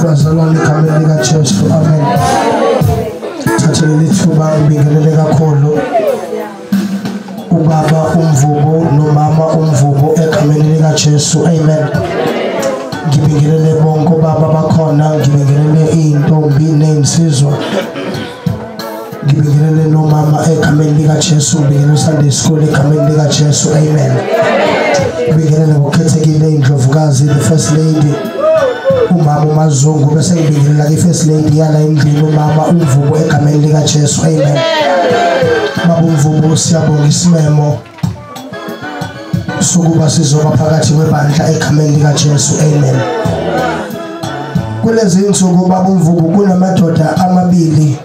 Bazalwane egameni likaJesu, amen. Thathe leli thuba ngibingelele kakhulu ubaba uMvubu nomama uMvubu egameni likaJesu, amen. Ngibingelele bonke obaba bakhona, ngibingelele iy'ntombi ney'nsizwa, ngibingelele nomama egameni likaJesu, ngibingelele Sunday School egameni likaJesu, amen. Ngibingelele ngokukhethekile indlovukazi, the first lady, umama uMazungu, bese ngibingelela i-first lady yala endlini umama uMvubu egameni likaJesu, amen. Baba uMvubu, siyabonga isimemo sokuba sizoba phakathi kwebandla egameni likaJesu, amen. Kulezi insuku baba uMvubu kunamadoda amabili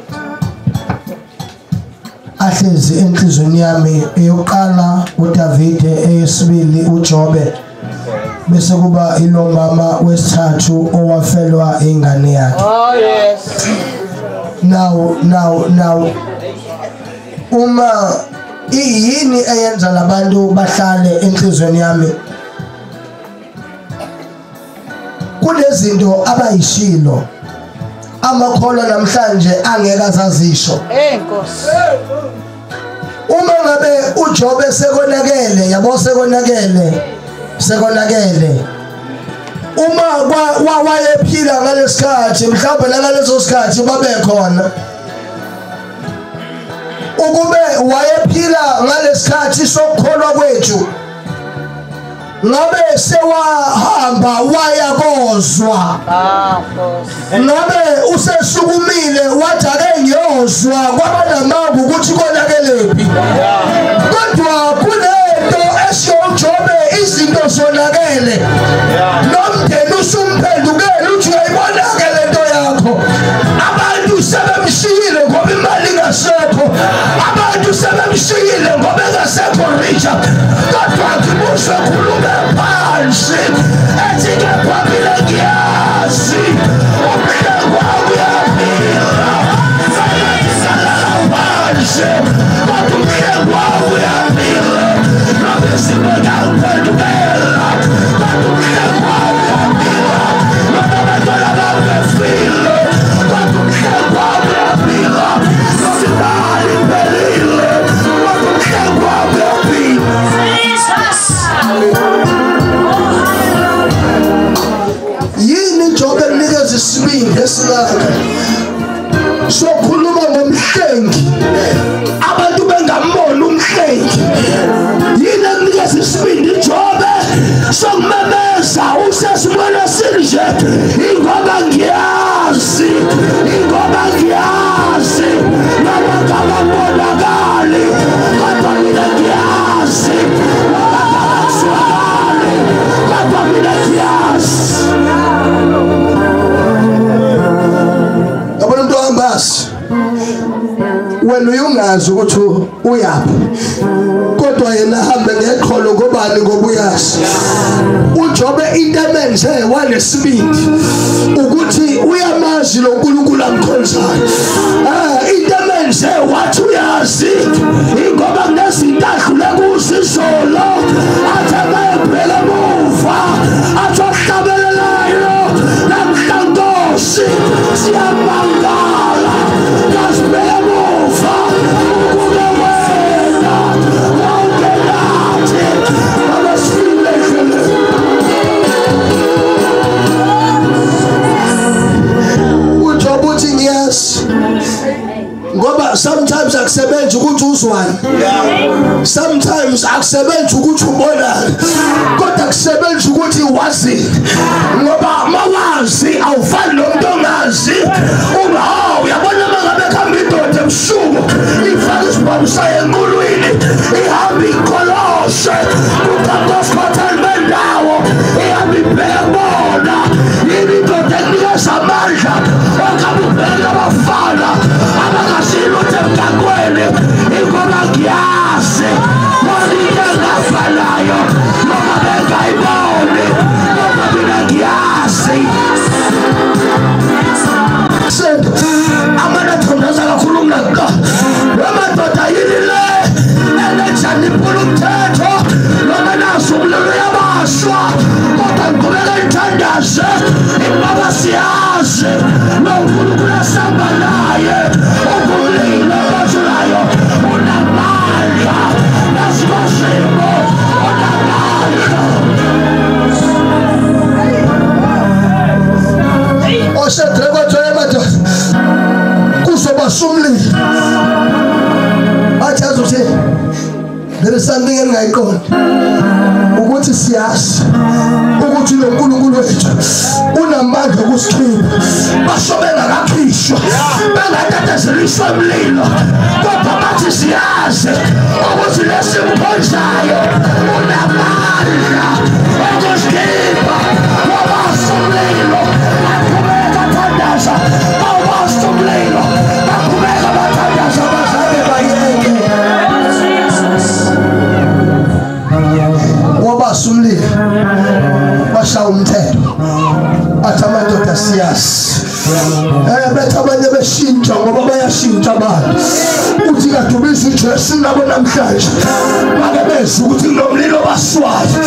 ahlezi enhlizweni yami, eyokuqala uDavide, eyesibili uJobe, bese kuba ilo mama wesithathu owafelwa ingane yakhe. Oh yes. Now uma iyini eyenza labantu bahlale enhlizweni yami, kunezinto abayishilo amakholwa namhlanje angeke azazisho. Hey Nkosi. Uma ngabe uJobe sekonakele, yabo sekonakele. Uma wayephila ngalesikhathi, mhlawumbe nangaleso sikhathi babekhona. Ukube wayephila ngalesikhathi sokukholwa kwethu, ngabe sewahamba waya kozwa, ngabe usesukumile wathi ake ngiyozwa kwabanamanga ukuthi konakelephi. Kodwa kunento esho uJobe, izinto zonakele, nomndeni usumphendukele uthi uyayibona-ke lento yakho. Abantu sebemshiyile ngoba imali ingasekho, abantu sebemshiyile ngoba engasekho richa, kodwa ngibuzwe khulume phansi ethi ngephambile ngiyazi umhlengi wami uyaphila, sengisalala phansi kodwa umhlengi wami uyaphila, noma isimo ngangiphendukela kodwa umhlengi wami uyaphila, noma abantwana bami befile kodwa umhlengi wami uyaphila, noma imali iphelile kodwa umhlengi wami uyaphila. Yini Jobe kunikeza isibindi esingaka sokhuluma ngomhlengi abantu bengamboni umhlengi? Yini ekunikeza isibindi Jobe sokumemeza usesimweni esinje? Ingoba ngiyazi, ingoba ngiyazi noma ngakabonakali kodwa mina ngiyazi, noma ngakazwakali kodwa mina ngiyazi. Yabona umuntu ohambazi, wena uyungazi ukuthi uyaphi, kodwa yena ahambe ngeqholo ngobani? Ngoba uyazi. uJobe into emenze wanesibindi ukuthi uyamazi lo nkulunkulu amkhonzayo. Into emenze wathi uyazi ingoba kunezinto adlule kuzo izolo, athi akayebheka emuva athi ohlabelelayo namhla Nkosi siyamangala, kasibheka emuva ukube wena wawungenathi abasifile endleleni. uJobe uthi ngiyazi, ngoba sometimes akusebenzi ukuthi uzwane, sometimes akusebenzi ukuthi ubonane, kodwa kusebenza ukuthi wazi, ngoba mawazi awufani nomuntu ongazi. Uyabona uma ngabe kuhamba indoda ebusuku ifake isibhamu sayo enqulwini, ihamba ikoloshe kuqaqosikhotheli bendawo, ihamba ibheke kubona. Yini indoda ekunikeza amandla okabe ubheke abafana abangasilutho emgaqweni? Ingoba ngiyazi bona into engafanayo noma bengayiboni, kodwa mina ngiyazi. Amana thandaza kakhulu kunakuqala. There is something engingayiqondi ukuthi siyazi ukuthi lo nkulunkulu wethu unamandla okusikhipha basho bengakakhishwa bengatatazeliswa umlilo kodwa bathi siyazi ukuthi lesimkhonzayo unamandla okusikhipha wabasa umlilo baqhubeka bathandaza bawubasa umlilo baqhubeka bathandaza bazange bayeke. Wabasa umlilo bashaya umthetho athi amadoda siyazi bethi abanye beshintsha ngoba bayashintsha abantu uthi kade ubiza uJesu nabo namhlanje bake bezwe ukuthi kunomlilo baswayo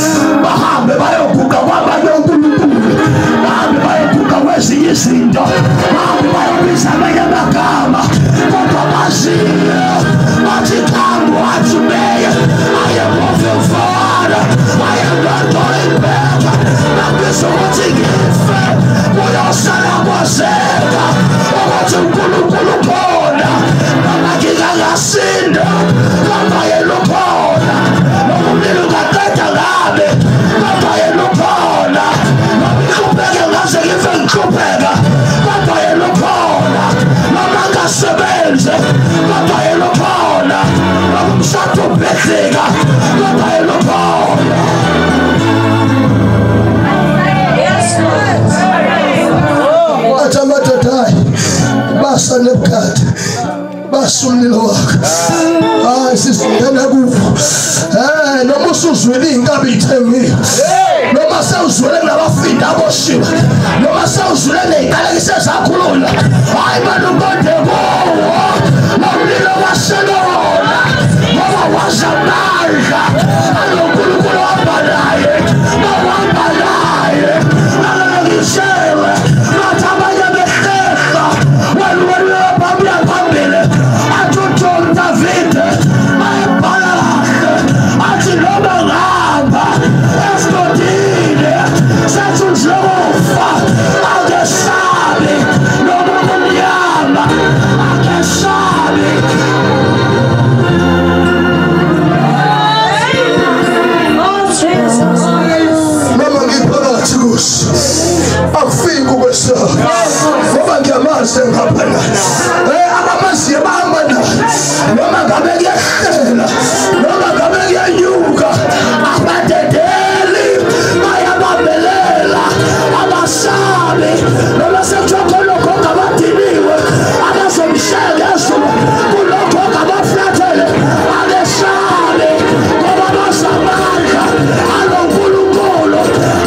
bahambe bayoguqa kwabanye uNkulunkulu bahambe bayoguqa kwezinye izinto bahambe bayobiza amanye amagama kodwa baziyo bathi come what may, I am moving forward, I am not going back. Ngakubizwa ukuthi ngife kuyosala kwazeka ukuthi uNkulunkulu ukhona noma ngingangasinda kodwa yena ukhona noma umlilo ungaqeda ngabe kodwa yena ukhona noma ngihlupheke ngaze ngife ngihlupheka kodwa yena ukhona noma ngingasebenzi kodwa yena ukhona noma umshado ubhedlika kodwa yena ukhona. Athi amadoda hayi basa Nebukadnezar basa umlilo wakho hayi sisingena kuwo noma usuzwile iy'nkabi iy'thengiwe noma sewuzwile kunabafinda aboshiwe noma sewuzwile ney'qalekiso ezakhulula hayi bantu uqonde kuwo lo mlilo waselona ngoba waza amandla alonkulunkulu ohamba naye bawuhamba naye nalelekisele bathi abanye behlehla wena phambili phambili athi uJohn Davide bayebhala kahle athi noma ngihamba esigodini sethunzi lokufa angesabi noma kumnyama angesabi. Noma ngiphakathi kuso akufiki ukwesaba ngoba ngiyamazi engihamba naye abamaziyo bahamba naye noma ngabe kuyehlela noma ngabe kuyenyuka abadedeli bayabambelela abasabi noma sekuthiwa khona ogogo abadiniwe abazomshaya ngezulu kulogogo abaflathele abesabi ngoba basamandla alonkulunkulu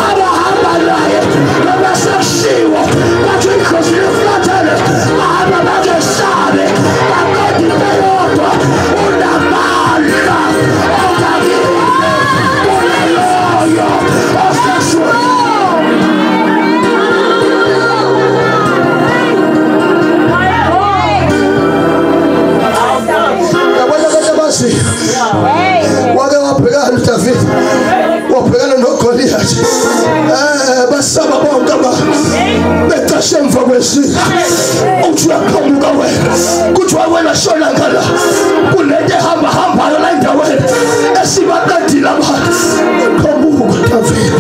abahamba naye noma sekushiwo bathi inhlosi liflathele bahamba bangesabi baqeda into eyodwa unamandla ongakini kunaloyo osezulwini. Yabona abantu abaziyo wake wabhekana uDavid wabhekana noGoliath basaba bonke abantu becashe emva kwesizwe uthi uyaqhamuka wena kuthiwa wena shona ngala kunento ehamba hambayo la endaweni esibaqedile abantu uqhamuka David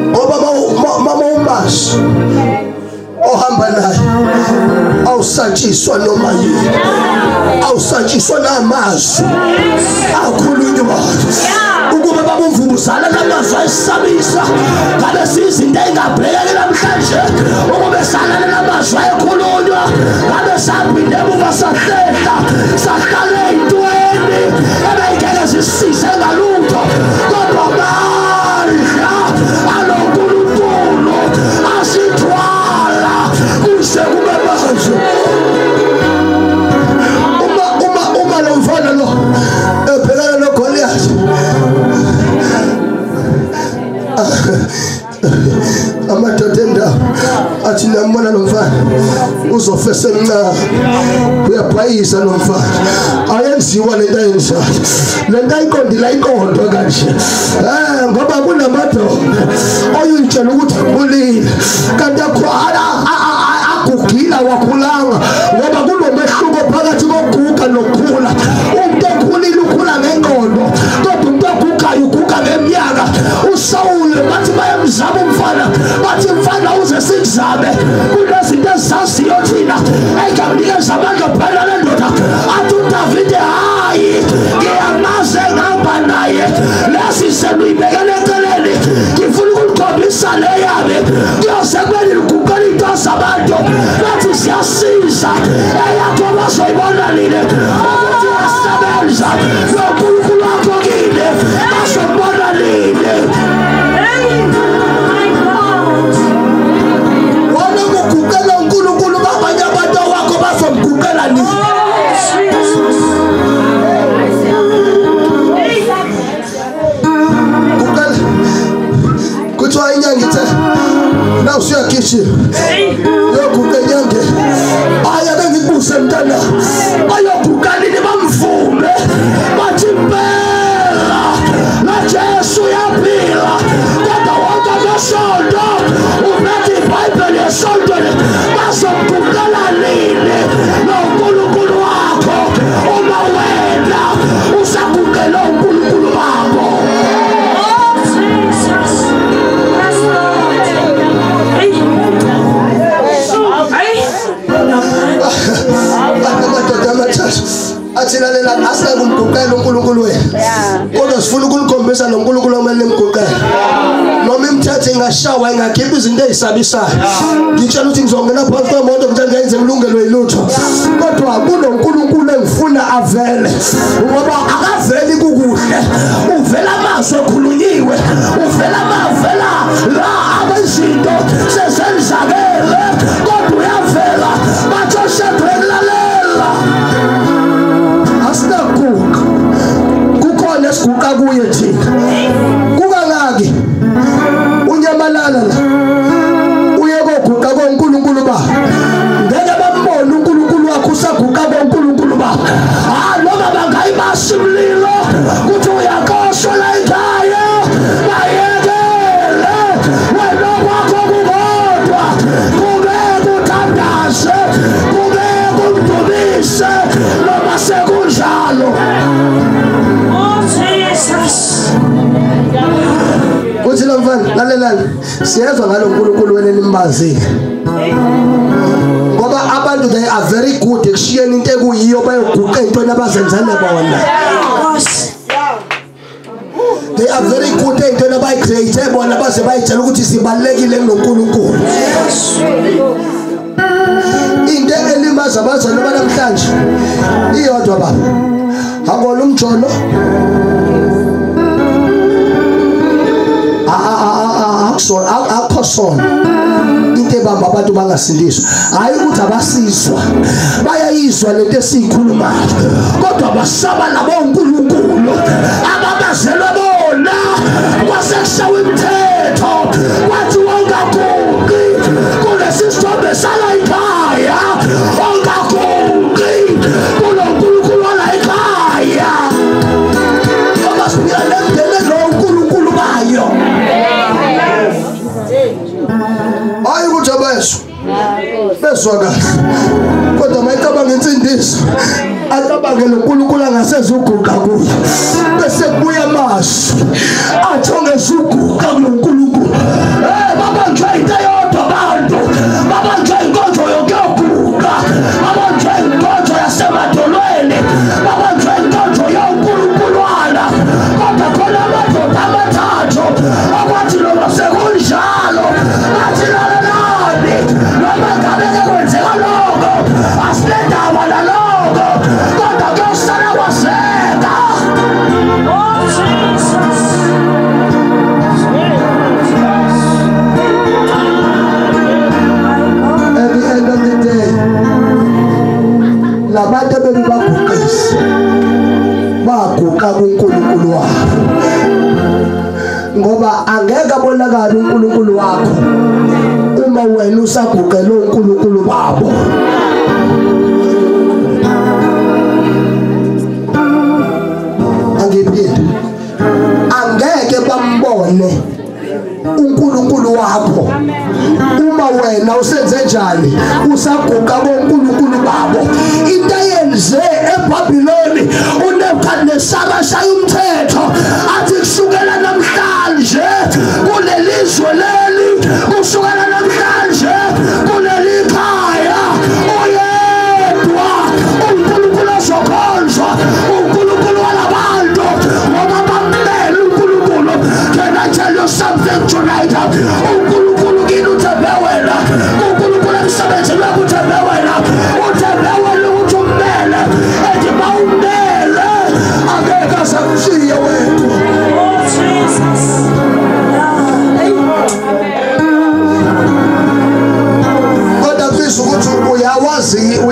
ngoba mama umazi ohamba naye awusatshiswa noma yini awusatshiswa namazwi akhulunywayo ukube babumvukuzana namazwi ayesabisa ngabe siyizinto ey'ngabhekeki namhlanje ukube salalela amazwi ayekhulunywa ngabe saphinde emuva sahlehla sahlala ey'ntweni ebey'ngeke zisisize ngalutho kodwa amandla alonkulunkulu asithwala kuze kube manje. Uma lo mfana lo ebhekana noGoliath amadoda endawo athi nambona lo mfana uzofa esemncane uyabhayisa lo mfana ayenziwa lento ayenzayo lento ayiqondile ayiqondwa kanje ngoba kunamadoda oyitshela ukuthi akhulile kanti agugile wakhulanga ngoba kunomehluko phakathi kokuguga nokukhula. Engamnikeza amandla phela le ndoda. Athi uDavide hayi, ngiyamazi engihamba naye. Lesi senuyibekele eceleni. Ngifuna ukulikhombisa le yami. Kuyoze kube niliguqela into zabantu. Bathi siyasiza. Eyakho bazoyibona nini? Ukuthi iyasebenza. Lo Nkulunkulu wakho kini bazobona nini? Wona ukuguqela uNkulunkulu babanye abantu wakho bazomguqela nini? Guqela. Kuthiwa inyanga ithe na usuyagijima yoguqa inyanga. Aya bengikubuse mntana. Bayoguqa nini bamvume? Bathi impela la Jesu uyaphila. Kodwa wonke amasonto uphethe iBhayibheli esontweni bazomguqela nini lo Nkulunkulu wakho uma wena usaguqela uNkulunkulu wakho? Amadoda amathathu athi lalela, asinakumguqela uNkulunkulu wethu, kodwa sifuna ukulikhombisa lo Nkulunkulu okumele nimguqele. Noma imithetho ingashawa ingakhipha izinto ezisabisayo, ngitshela ukuthi ngizongena phansi kwemoto ngithe ngenze ngilungelwe yilutho, kodwa kunoNkulunkulu engifuna avele, ngoba akaveli kukuhle, uvela amazwi ekhulunyiwe, uvela amavela la abezinto sezenzakele, kodwa uyavela. Bathi oShadrach, lalela, asinakuguqa, kukhona esiguqa kuye thina. Kukangaki unyamalala la uye koguqa koNkulunkulu ba, ngeke bambone uNkulunkulu wakho usaguqa koNkulunkulu ba. Ah, noma bangayibasi umlilo kuthi uyakoshwa la ekhaya, bayekele wena kwakho kukodwa, kube kuthandaze, kube kumdumise noma sekunjalo. Uthi lo mfana, lalelani, siyezwa ngalo Nkulunkulu wena nimbazile, ngoba abantu they are very good ekushiyeni into ekuyiyo bayoguqa entweni abazenzele bona. They are very good entweni abayicreate bona, baze bayitshela ukuthi sibalulekile kunoNkulunkulu. Into elimaza abazali banamhlanje iyodwa baba, akona umjolo, akho sona into ebamba abantu bangasindiswa. Hayi ukuthi abasizwa, bayayizwa lento esiyikhulumayo, kodwa basaba nabo uNkulunkulu ababazelwe bona. Kwasekushawa imithetho kwathi wongaguqi kulesi sithombe sala ekhaya, ongaguqi kulo Nkulunkulu wala ekhaya, ngoba siphila nemndeni enoNkulunkulu bayo. Hayi ukuthi abezwa, bezwa kahle, kodwa mayicabanga insindiso acabange lo Nkulunkulu angasezuguqa kuye, bese kubuya amazwi athi ongezuguqa kulo Nkulunkulu. Babanjwe into eyodwa abantu, babanjwe inkonzo yokuyoguqa, babanjwe inkonzo yasemadolweni, babanjwe inkonzo yoNkulunkulwana. Kodwa khona amadoda amathathu akwathi noma sekunjalo athi lalelani, noma ngabe kwenzeka lokho asinendaba nalokho, kodwa kuyosala kwazeka. At the end of the day, labantu abebebaguqisa baguqa kuNkulunkulu wabo, ngoba angeke abonakale uNkulunkulu wakho uma wena usaguqela uNkulunkulu babo. Angiphinde, angeke bambone uNkulunkulu wakho uma wena usenze njani, usaguqa koNkulunkulu babo. Into eyenze eBhabhiloni uNebukadnezar ashaya umthetho athi kusukela namhlanje kulelizwe leli, kusukela namhlanje kuleli khaya, uye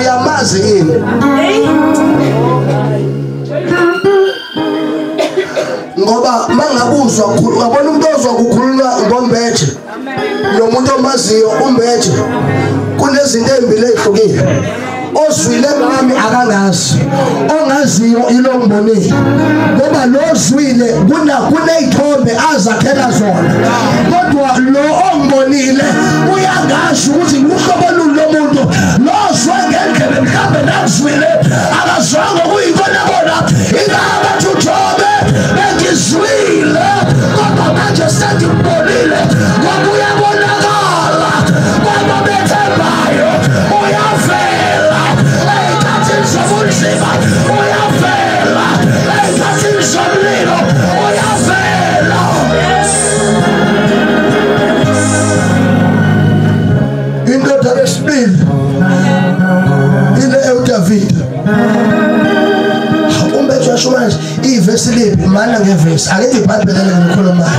Uyamazi yini? Ngoba mangabuzwa uyabona umuntu ozwa kukhulunywa ngombethe nomuntu omaziyo umbethe kunezinto ezimbili ezihlukile. Ozwile ngami akangazi, ongaziyo ilo ngibonile. Ngoba lo zwile kuney'thombe azakhela zona, kodwa lo ongibonile uyangazi ukuthi nguhlobo luni lomuntu. Lo zwe ngendlebe mhlawumbe nakuzwile akazwanga okuyikona kona. Ingaba uJobe bengizwile kodwa manje sengikubonile, ngoba uyabonakala kwaba bethembayo uyavela ey'khathini zobunzima, uyavela ey'khathini zomlilo, uyavela. Indoda yesibili ile uDavid. Umbethe uyashumayela ivesi liphi? Mana ngevesi, ake iBhayibheli ngikhulumayo.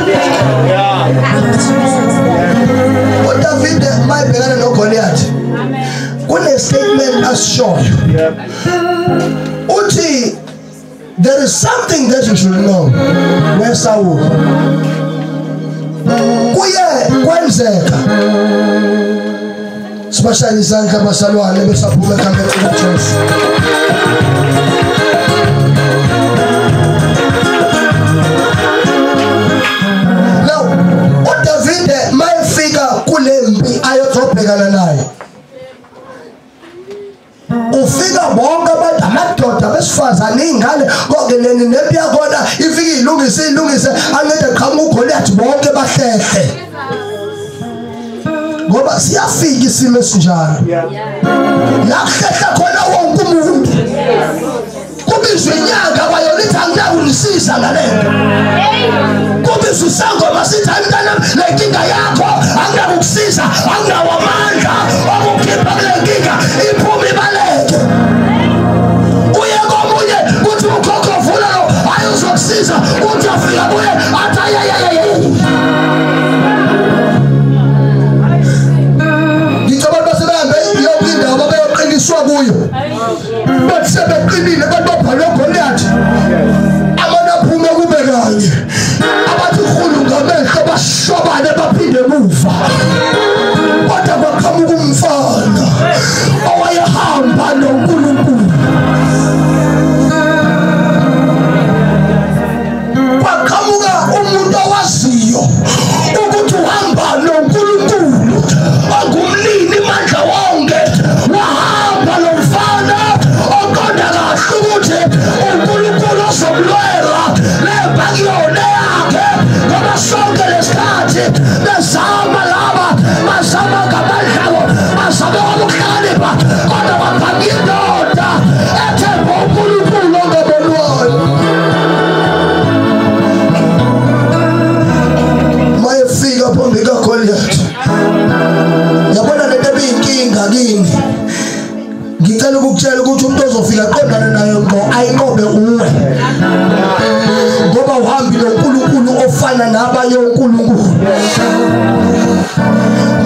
uDavid mayibhekana noGoliath kune statement asishoyo. Uthi there is something that you should know. WeSaul kuye kwenzeka sibashayile izandla abasalwane besaphuma ekamereni kaJesu. Now uDavid mayefika kule mpi ayozobhekana naye, ufika bonke abantu, amadoda, abesifazane, iy'ngane, konke nempi yakhona ifike ilungise ilungise, ancede qhamuka uGoliath, bonke bahlehle. Ngoba siyafika isimo esinjalo la kuhlehla khona wonke umuntu, kubizwa inyanga kwayona ithi anginakunisiza ngale nto, kubizwa isangoma sithi hayi mntanami le nkinga yakho anginakukusiza, anginawo amandla okukhipha kule nkinga, iphume ibaleke. Uye komunye kuthi ukhokho vula lo, hayi uzokusiza, uthi afika kuye athi ayayayay. Ngitsho abantu basebehambe yonke indawo babeyoqiniswa kuyo, bathi sebeqinile abantu babhalwe uGoliath, amane aphume kube kanye, abathi khulu ngamehlo bashobane baphinde emuva. Kodwa kwaqhamuka umfana owayehamba noNkulunkulu. Kwaqhamuka umuntu owaziyo ukuthi uhamba noNkulunkulu ongumnini mandla wonke. Wahamba lo mfana oqonda kahle ukuthi uNkulunkulu ozomlwela lempa kuyona yakhe, ngoba sonke lesikhathi bezama laba, bazama ngamandla abo, bazama ngokuhlakanipha, kodwa kwaqhamuka indoda ethemba uNkulunkulu ongabonwayo. Mayefika phambi kaGoliath, yabona lento ebiyinkinga kini, ngicela ukukutshela ukuthi umuntu ozofika aqondane nayo ngqo ayinqobe uwe, ngoba uhambi noNkulunkulu ofana nabanye onkulunkulu.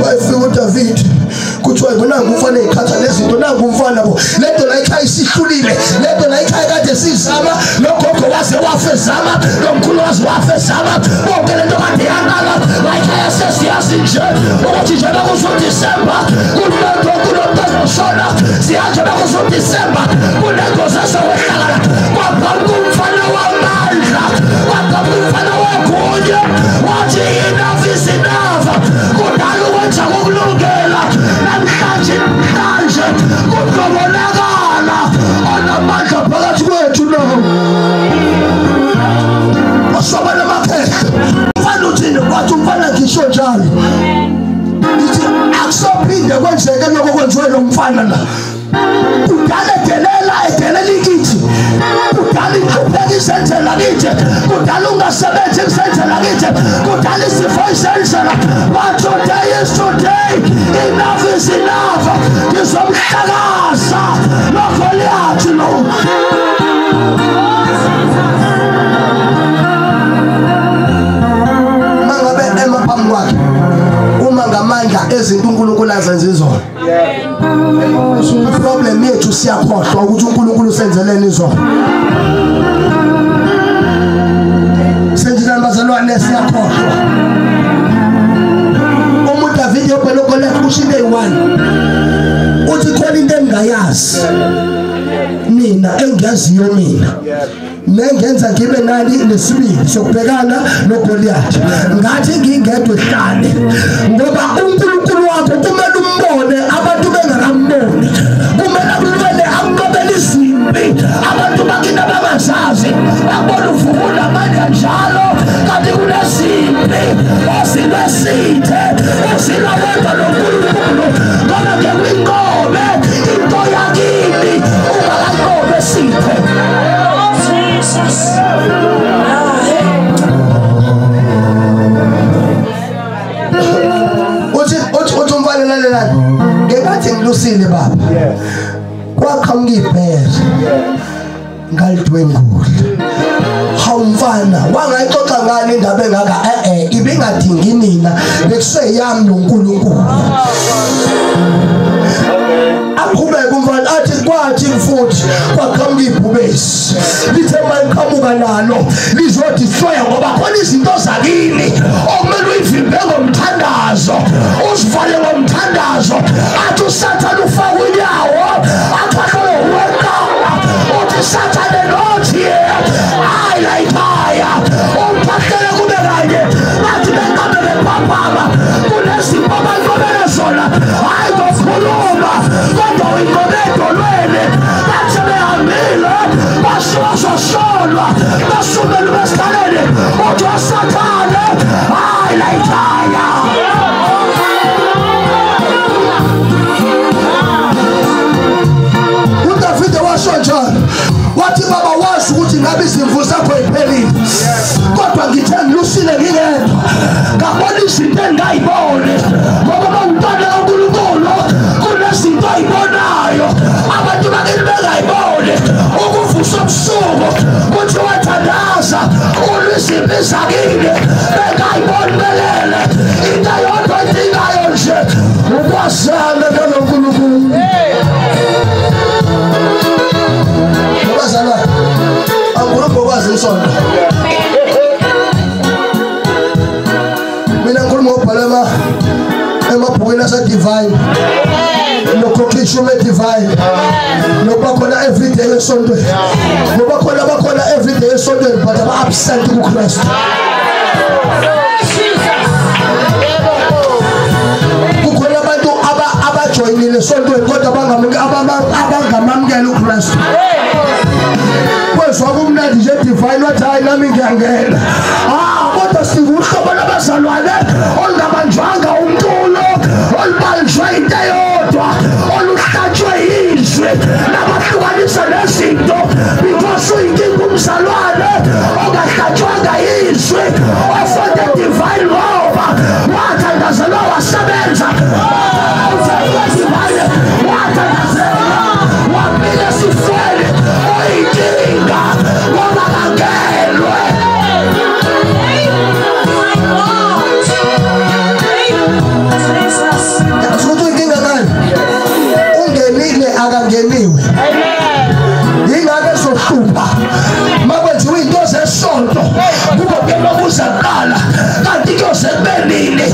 Mayefika uDavid kuthiwa nangu umfana ey'qhatha nezinto, nangu umfana bo, lento la ekhaya isihlulile, lento la ekhaya kade sizama, nogogo waze wafa ezama, nomkhulu waze wafa ezama, bonke lento kade yaqala la ekhaya sesiyazi nje ukuthi nje bekuzoDisemba kunento kunomuntu ozoshona, siyazi bekuzoDisemba kunengozi ezowehlakala. Kwaqhamuka umfana wamandla, kwaqhamuka umfana wegunya, wathi enough is enough. Kudala ukwenza kokulungela, namhlanje namhlanje kuzobonakala onamandla phakathi kwethu. No wasabana amakhehla, umfana uthini? Wathi umfana ngisho njalo, ngithi akusophinde kwenzeke lokho kwenziwe lo mfana la. Kudala edelela edelela ikithi, kudala inhlupheko isenzela kithi, kudala ungasebenzi kusenzela kithi, kudala isifo isenzela. But today is today, enough is enough. Ngizomhlakaza lo Goliath lo. Mangabe ema phambi kwakhe uma ngamandla ezinto uNkulunkulu azenza izona. Problem yethu bethu siyakhohlwa ukuthi uNkulunkulu usenzeleni izolo. Senjani bazalwane, siyakhohlwa. Uma uDavid yobhela uGoliath kusho into eyi-1, uthi khona into engingayazi mina engiyaziyo mina nengenza ngibe nani nesibindi sokubhekana noGoliath. Ngathi ngingedwa ehlane, ngoba uNkulunkulu wakho kumele umbone abantu bengakamboni, kumele akulwele amnqobele izimpi abantu bakini abangazazi, babona uvukula amandla njalo, kanti kunezimpi osilwesithe osilwa wedwa noNkulunkulu. Ngoba ke kwinqobe into yakini ungakanqobe sithe. Uthi umfana lalelani, ngenkathi ngilusile baba, kwaqhamuka ibhere ngalidwengula. Hawu mfana, wangayixoxa ngani indaba engaka? Ibingadingi nina, bekuseyami noNkulunkulu. Aqhubeka umfana athi kwathi futhi kwaqhamuka ibhubesi, lithe maliqhamuka nalo lizothi hloya, ngoba khona izinto zakini okumele uyivimbe ngomthandazo, uzivale ngomthandazo. Athi uSathane ufaka unyawo akhahlole weqala, uthi Sathane not here, hayi la ekhaya umphahlele kube kanye. Bathi benqabe bephaphama kunezimpi abanqobele zona, hayi ngokukhuluma kodwa uyinqobe edolweni. Bathi behambile basuka zosolwa basumela ubesihlaleni, uthi waSathane hayi la ekhaya. uDavide washo njalo, wathi baba wazi ukuthi ngabe izimvu zakho iphelile, kodwa ngithe ngilusile ngingedwa ngabona izinto engingayiboni, ngoba mawumntwana kaNkulunkulu kunezinto ayibonayo abantu bakini bengayiboni. Ukuvusa ubusuku kuthi wathandaza ulwa izimpi zakini bengayiboni belele. Into eyodwa edingayo nje ukwazana noNkulunkulu. Bazalwane, angikhulumi ngokwazi isonto. Mina ngikhuluma ngokubhala emabhukwini ase-divine, nokukhokha ishumi e-divine, nokuba khona everyday esontweni, ngoba khona bakhona everyday esontweni but aba-absent kuKristu. Kukhona abantu abajoyinile esontweni kodwa abangamamukeli uKristu. Kwezwa kumnandi nje divine, wathi hayi nami ngiyangena. Kodwa sikuhlobo lwabazalwane olungabanjwanga umculo, olubanjwe into eyodwa, oluhlatshwe yizwi nabahlukanisa nezinto, because uyinkinga umzalwane ongahlatshwanga yizwi, ofunde divine ngoba wathandazelwa wasebenza, divine wathandazelwa waphila esifweni, uyinkinga ngoba kangelwe. Futhi uyinkinga ngani? Ungenile akangeniwe. Yingakho ezohlupha makwenziwa into zesonto, kube kulokuza kuqala, kanti kuyoze kube nini?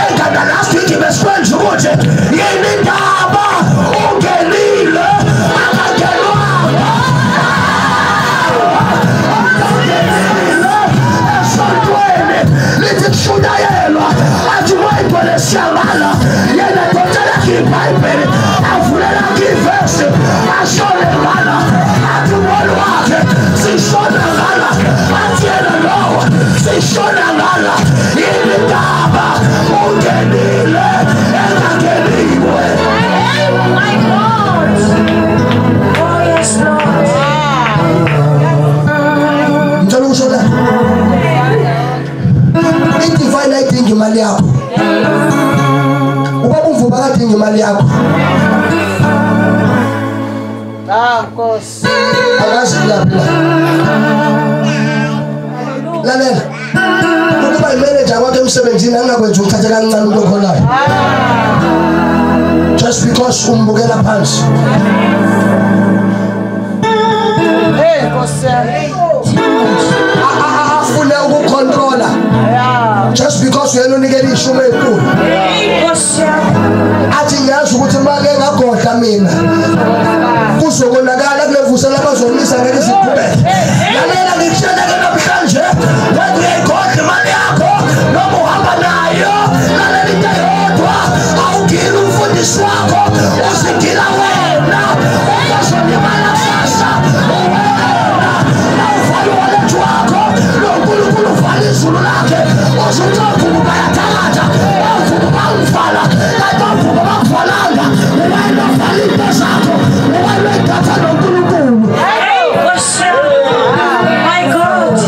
Engana last week besikwenza ukuthi yini indaba ungenile akangenwanga. Ungenile esontweni lithi kushunyayelwa, athi wayigcwele siyangala, yena donsela iBhayibheli avulela ivesi ashone ngala, athi umholi wakhe sishona ngala, athi yena lowo sishona ngala. Yini indaba ungenile engangeniwe? My God. Oh yes Lord. Ngicela ukusho la, i-divine ayidingi imali yakho. Ubaba umvuba akadingi imali yakho. Nkosi. Akazi laphi la. Lalela, ukuba imanager kwakhe emsebenzini angakwenza ukuthatha kancane umuntu okholayo just because umbukela phansi. Afune ukucontrola just because uyena unikela ishumi enkulu. Athi ngiyazi ukuthi make ngagodla mina kuzokonakala kulevusela abazomisa ngeke siqhubeke. Lalela ngikutshela ke namhlanje, wena uyayigodla imali yakho noma uhamba nayo, lalela into eyodwa, awugili umfundisi wakho, uzigila wena. Uzolimala kusasa wena, nawuvala uwalethi wakho, noNkulunkulu uvala izulu lakhe. Uzuthi ovumo bayathakatha, ovumo bangivala, kanti ovumo bakuvalanga. Wena uvala into zakho, wena uyithatha noNkulunkulu. My God.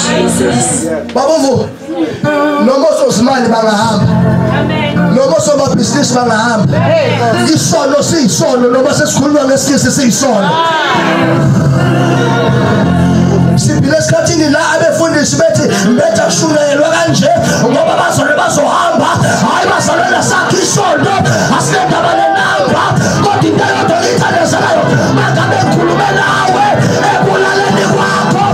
Jesus. Babuvu, noma osozimali bangahamba, noma osomabhizinisi bangahamba, isono siyisono, noma sesikhuluma ngesingisi siyisono. Siphila esikhathini la abefundisi bethi mbetha kushunyayelwa kanje ngoba bazalwane bazohamba. Hayi bazalwane, sakhe isonto asinendaba nenamba, kodwa into eyodwa ngiyithandazelayo, mangabe ngikhulume nawe ekulaleni kwakho,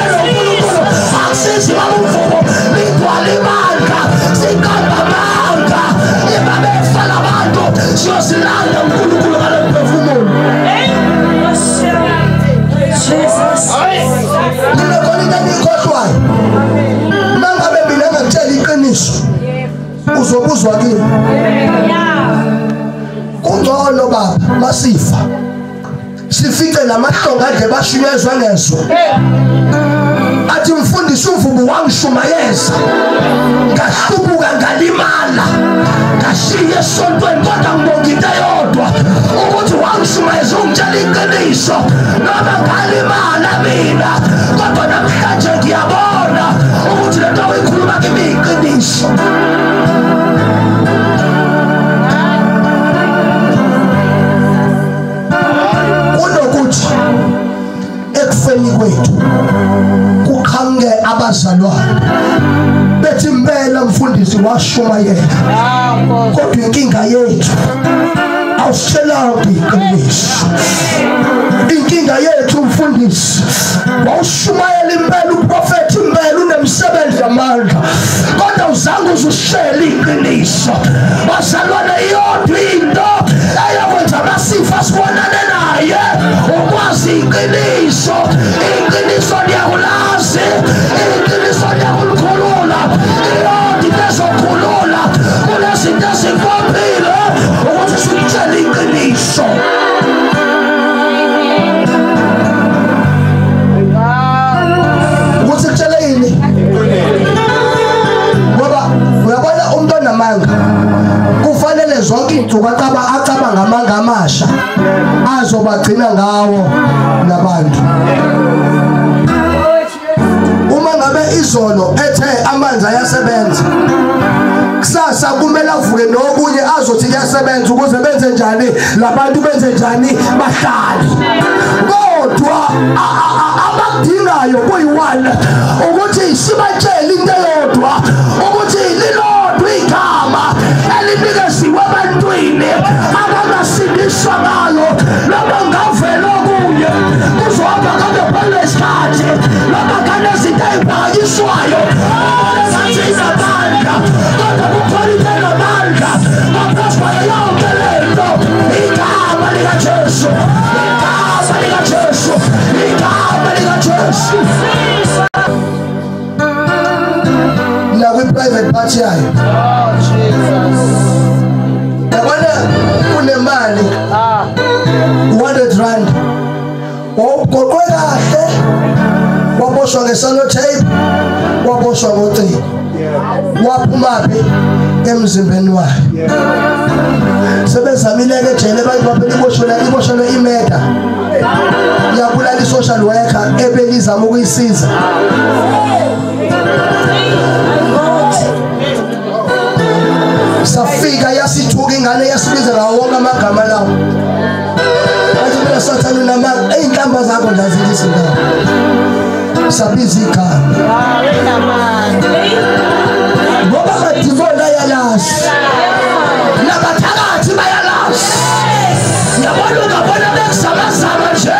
uNkulunkulu akusizi baba umvumo, ligcwala ibandla, siqamba amanga, ibabefala abantu, siyosilanda uNkulunkulu ngalo mphefumulo. Jesus. Mina khona into engiyikhohlwayo, mangabe mina ngakutshela iqiniso uzobuzwa kimi. Kungcono baba masifa sifice lamahlonga adle bashunyezwe ngezwe, athi mfundisi uvubu wangishumayeza ngahlubuka ngalimala ngashiya esontweni, kodwa ngibonga into eyodwa ukuthi wangishumayeza ungitshela iqiniso, noma ngalimala mina, kodwa namhlanje ngiyabona ukuthi lento oyikhuluma kimi iqiniso. Kunokuthi ekufeni kwethu kuqhamuke abazalwane bethi impela mfundisi washumayela, kodwa inkinga yethu awusitshelanga iqiniso. Inkinga yethu mfundisi wawushumayela impela, uprofethi impela, unemsebenzi yamandla, kodwa uzange uzusishele iqiniso. Bazalwane, iyodwa into eyokwenza masifa sibonane naye, ukwazi iqiniso. Iqiniso liyakulazi, iqiniso liyakulikhulula. Iyodwa into ezokhulula kunezinto ezikubophile ukuthi sikutshele iqiniso. Ukuthi kutshele yini? Ngoba uyabona umuntu onamanga kufanele zonke iy'nsuku acabanga amanga amasha azobagcina ngawo nabantu. Uma ngabe izolo ethe amanzi ayasebenza, kusasa kumele avuke nokunye azothi kuyasebenza ukuze benze njani labantu, benze njani bahlale. Kodwa abakudingayo kuyi-one ukuthi sibatshele into eyodwa, ukuthi lilodwa igama elinikeziwe ebantwini abangasindiswa ngalo, noma ngavela okunye kuzohamba ngabe phela isikhathi, noma nganezinto ey'phakanyiswayo engathi inamandla, kodwa kukhona into enamandla ngaphezu kwayo yonke lento, igama likaJesu, igama likaJesu, igama likaJesu. Nakwi-private party yayo yabona kunemali 100 rand wawugoqwe kahle, waboshwa ngesellotape, waboshwa ngocingo, waphumaphi emzimbeni wayo. Sebezamile-ke ejele abantu baphela iboshelwe imeda, yabulala i-social worker ebelizama ukuyisiza. Safika yasithuka ingane, yasibiza ngawo wonke amagama lawo. Athi mina sathane unamanga, ey'nhlamba zakho nje azikho izindawo. Sabiza igama ngoba amadimoni ayalazi, nabathakathi bayalazi. Yabona ungabona bekuzamazama nje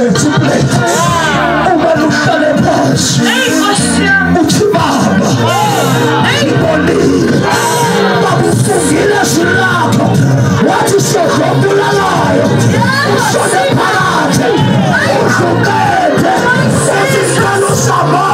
Ungalethe iplate. Uma luhlale phansi. Uthi baba, ngibonile. Baba ufungile silapho. Wathi sodlobulalayo. Ushone phakathi. Uhlukete. Uthi isikhalo sabo.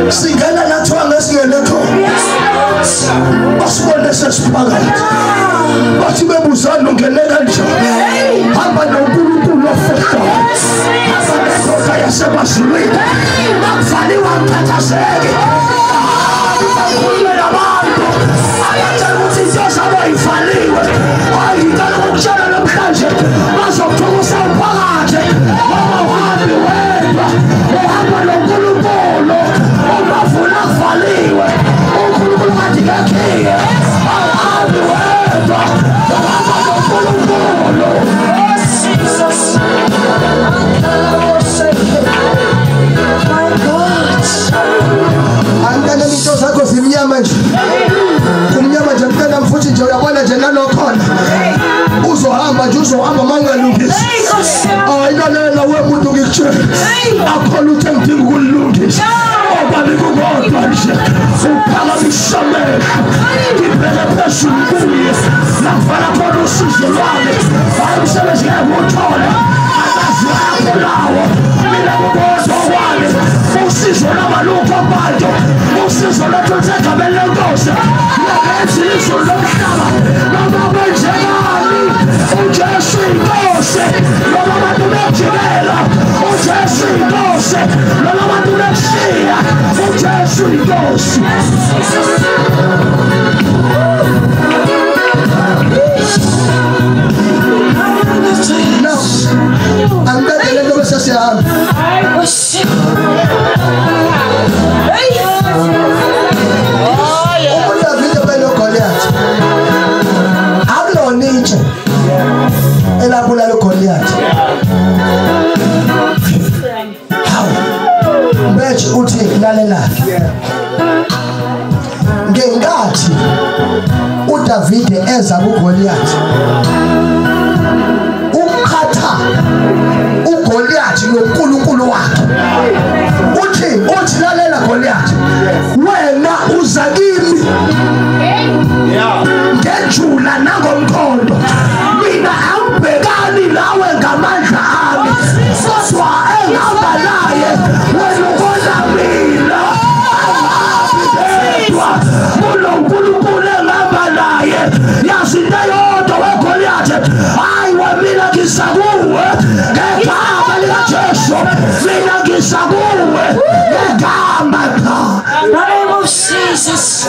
Singena lathiwa ngesingene khona. Basibone sesiphakathi. Bathi bebuzana ungene kanjani? Hamba noNkulunkulu ofehlayo. Hamba nendoda yasemazulwini. Bakuvaliwe angikhathazeki. Bakhulumela abantu. Abatshela ukuthi into zabo ivaliwe. Hayi ngicela ukukutshela namhlanje. Bazokuthukusa uphakathi. Ngoba uhambi wedwa. Uhamba noNkulunkulu. Umavula kuvaliwe. uNkulunkulu ngathi ngekhiye. Awuhambi wedwa. Uhamba noNkulunkulu. Jesus. My God. Angena into zakho zimnyama nje. Kumnyama nje mntana mfuthi nje uyabona nje nalokhona. Uzohamba nje uzohamba mangalungisi. Hayi lalela we muntu ngikutshela. Akho lutho engidinga ukulungisa. Obabi kukodwa nje. Uphakamisa amehlo. Ngibheke phezulu kuye. Nakuvala khona usizo lwami. Hayi umsebenzi ngeke uwuthole. Amazwi akho lawo. Mina kukodwa kwami. Usizo lwamalukho abantu. Usizo lwethu lusegameni lenkosi. Lengenzi izulu lomhlaba. Noma kwenzekani. uJesu inkosi. Noma abantu bejikela. uJesu inkosi. Noma abantu bekushiya. uJesu inkosi. No. Angeke lento bese siyahamba. UDavide benoGoliath. Akulona itshe elabulala uGoliath. Hawu. Mbethi uthi lalela. Ngenkathi uDavide eza kuGoliath, uqhatha uGoliath noNkulunkulu wakhe. Uthi lalela Goliath, wena uza kimi ngejula nangomkhondo, mina angibhekani nawe ngamandla ami, kodwa engihamba naye wena ubona mina. Angihambi ngedwa, kunoNkulunkulu engihamba naye. Yazi into eyodwa weGoliath, hayi wemina ngiza kuwe ngegama likaJesu, mina ngiza kuwe ngegama cha. Name of Jesus.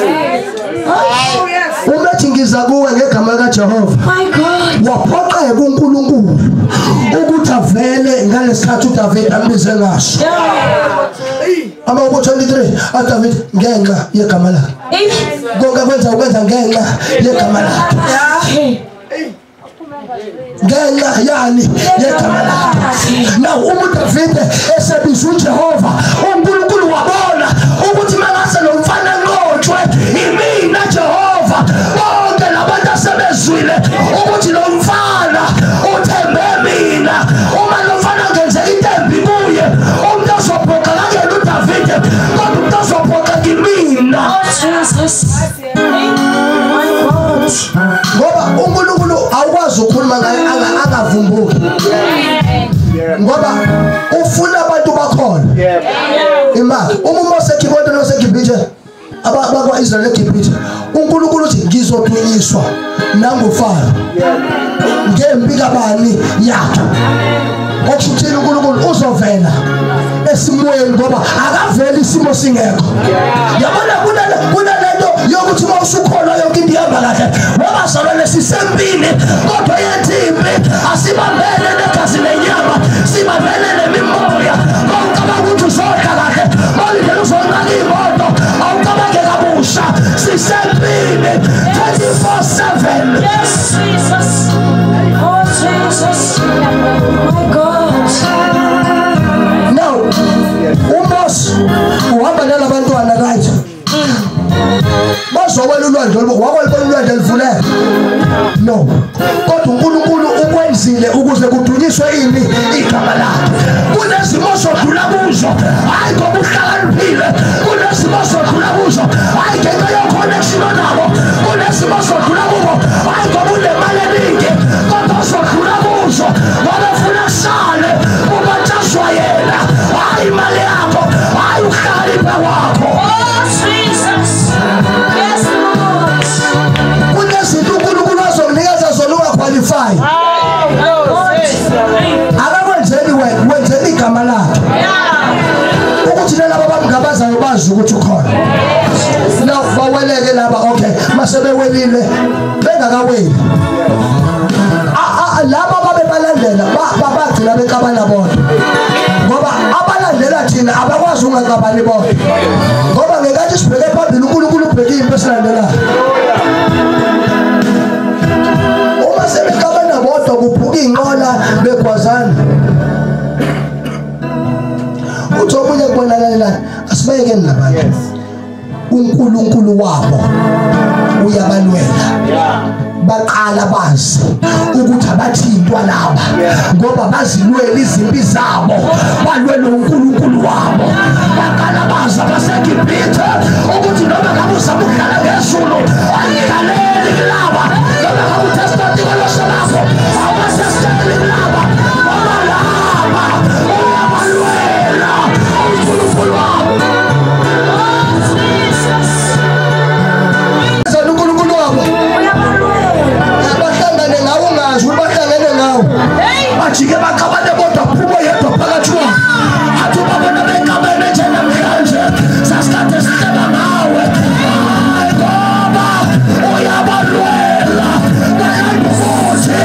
Umethi ngiza kuwe ngegama likaJehova. My God. Waphoqeka uNkulunkulu ukuthi avele ngalesikhathi uDavid ambize ngaso. Amahubo 23 aDavid ngenxa yegama lakhe. Konke kwenza ukwenza ngenxa yegama lakhe. Ngenxa yani yegama lakhe. Now uma uDavid esebiza uJehova, uNkulunkulu wabona ukuthi mangase lo mfana enqotshwe imina Jehova. Bonke labantu asebezwile ukuthi lo mfana uthembe mina. Uma lo mfana ngenzeka into embi kuye, Ima uma uMose ekhibonto noseGibhithe abakwa-Israyeli eGibhithe, uNkulunkulu uthi ngizodunyiswa nanguFaro ngempi kabani yakhe. Okusho ukuthini? uNkulunkulu uzovela esimweni ngoba akaveli isimo singekho. Yabona kunalento yokuthi uma usukholwa yonke into ihamba kahle. Wabazalwane sisempini, kodwa yethi impi asibambele negazi lenyama, sibambele nemimoya. Mawucabanga ukuthi uzodla kahle, mawulindele uzonqaka imoto, awucabange kabusha. Sisempini 24/7. Yes, Jesus. Oh, Jesus. My God. Now, uMose uhamba nalabantwana, right? Bazowela ulwandle, wakwalibona ulwandle livuleka. No. Kodwa uNkulunkulu ukwenzile ukuze kudunyiswe ini igama lakhe. Kunezimo sodlula kuzo, hayi ngoba uhlakaniphile. Kunezimo sodlula kuzo, hayi ngenxa ye-connection onabo. Kunezimo sodlula kubo, hayi ngoba unemali eningi. Kodwa sodlula kuzo ngoba ufuna kusale kubatshazwa yena, hayi imali yakho, hayi ukuhlakanipha kwakho. Oh, Jesus. Yes, Lord. Kunezinto uNkulunkulu azokunikeza zona ungaqualify. Akakwenzeli wena, wenzela igama lakhe. Ukuthi nalabo abamngabazayo bazi ukuthi ukhona. Now baweleke laba, okay, mase bewelile bengakaweli. Laba babebalandela babagcina bexabana bodwa. Ngoba abalandela thina abakwazi ungaxabani bodwa. Ngoba ngenkathi sibheke phambili uNkulunkulu ubheke impi esilandelayo. Uma sebexabana bodwa kuphuka inqola begwazana. Uthi omunye kubonakala asibekeni labantu. uNkulunkulu wabo uyabalwela. Baqala bazi ukuthi abathintwa laba ngoba bazilwela izimpi zabo, balwela uNkulunkulu wabo. Baqala bazi abaseGibhithe ukuthi noma ngabe uzama ukudlala ngezulu ayidlaleli kulaba, noma ngabe uthesta tikoloshe lakho awubathesteli kulaba, ngoba laba uyabalwela uNkulunkulu wabo. uNkulunkulu wabo bahlangane ngawo, ungazi ukuthi bahlangene ngawo. Bajike baxabane bodwa, phuma yedwa phakathi kwabo. Athi ubabona bexabene nje namhlanje, sasikade sihleba ngawe. Hayi ngoba uyabalwela. Bahlangene futhi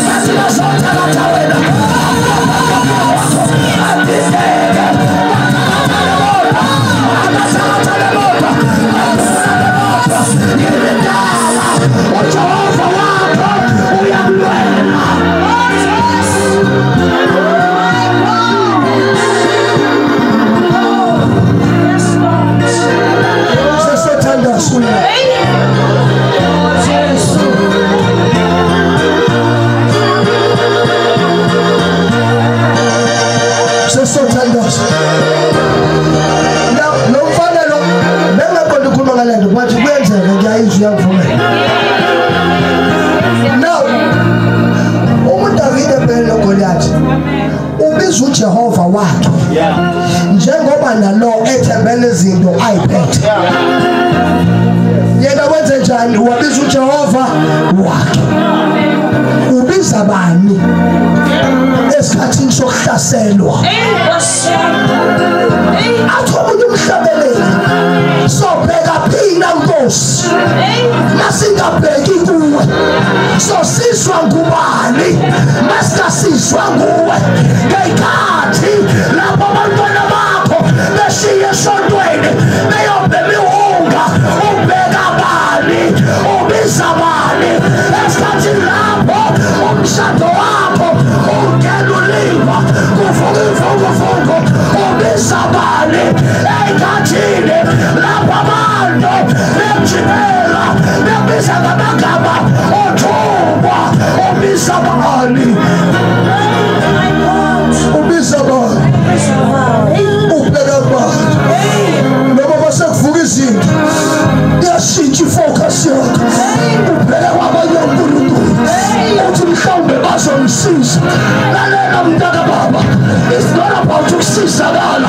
bathi bazothakatha wena. Adideke bathakathane bodwa, abathakathane bodwa, baphumane bodwa. Yini uJehova wakho uyamlwela. Sesothandaza. Sesothandaza. Now lo mfana lo bengaqonda ukukhuluma ngale nto, but kuyenzeka ngiyayizwa uyangivumela. Now uDavide ebhekene noGoliath ubiza uJehova wakhe njengoba nalo ethembele izinto ayiphethe. Yena wenze njani? Wabiza uJehova wakhe. Ubiza bani esikhathini sokuhlaselwa? Athi omunye umhlabeleli, sobheka phina Nkosi, masingabheki kuwe, sosizwa ngubani masingasizwa nguwe? Ngeyikhathi lapho abantwana bakho beshiye esontweni beyobhema ihunga, ubheka bani? Ubiza bani? Esikhathini lapho umshado wakho ungena uliwa, kuvuka imvunguvungu, ubiza bani? Eyikhathini lapho abantu bejimela bebiza ngamagama othukwa, ubiza bani? Ubiza bani? Ubheka bani? Noma basekuvuka izinto iyashintsha ifocus yakho, ubheke kwabanye uNkulunkulu uthi mhlawumbe bazomsiza. Lalela mntaka baba, it's not about ukusizakala.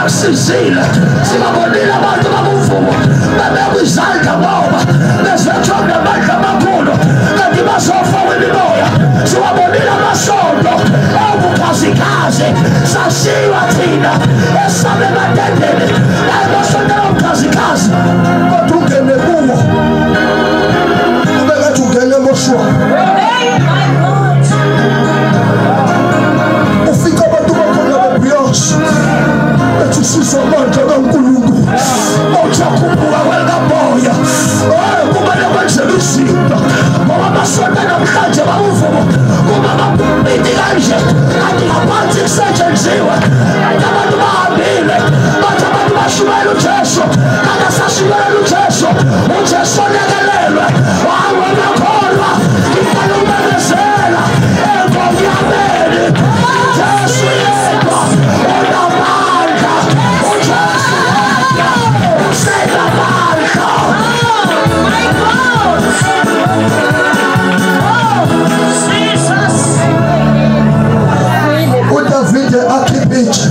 Akusizile sibabonile abantu bakuvumo babekwa izandla ngoba bezethwa ngamandla amakhulu kanti bazofa kwimimoya. Siwabonile amasonto obukhazikhazi sashiywa thina esabe ematendeni amasonto obukhazikhazi kodwa ungene kuwo ube ngathi ungene emoshwari. Ufika abantu bakhona bebhiyoza bethi sizwa amandla kaNkulunkulu ojakhuphuka kwelikamoya. Kumele kwenzeke izinto ngoba amasonto namhlanje bakuvumo kuba bapiti kanje kanti ngaphansi kusetshenziwe kanti abantu bahambile bathi abantu bashumayela uJesu kanti asashumayela uJesu. uJesu olekelelwe wawenakholwa ngicela ukumemezela engonyameni uJesu yedwa unamandla. uJesu yedwa usenamandla. My God. Oh, Jesus. uDavide akhiphe itshe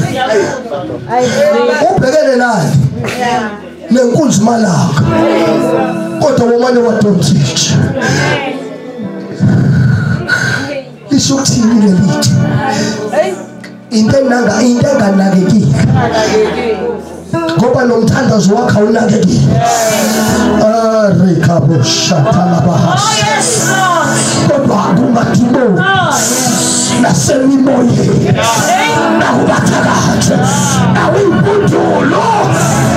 ubhekene naye nenkunzi malanga kodwa womane wadonsa itshe. Lisho ukuthini leli itshe? Into enganakekile ngoba lo mthandazo wakhe awunakekile. Oh, yes, Lord. Kodwa kungadiboni nasemimoyeni nakubathakathi nakwimpundulo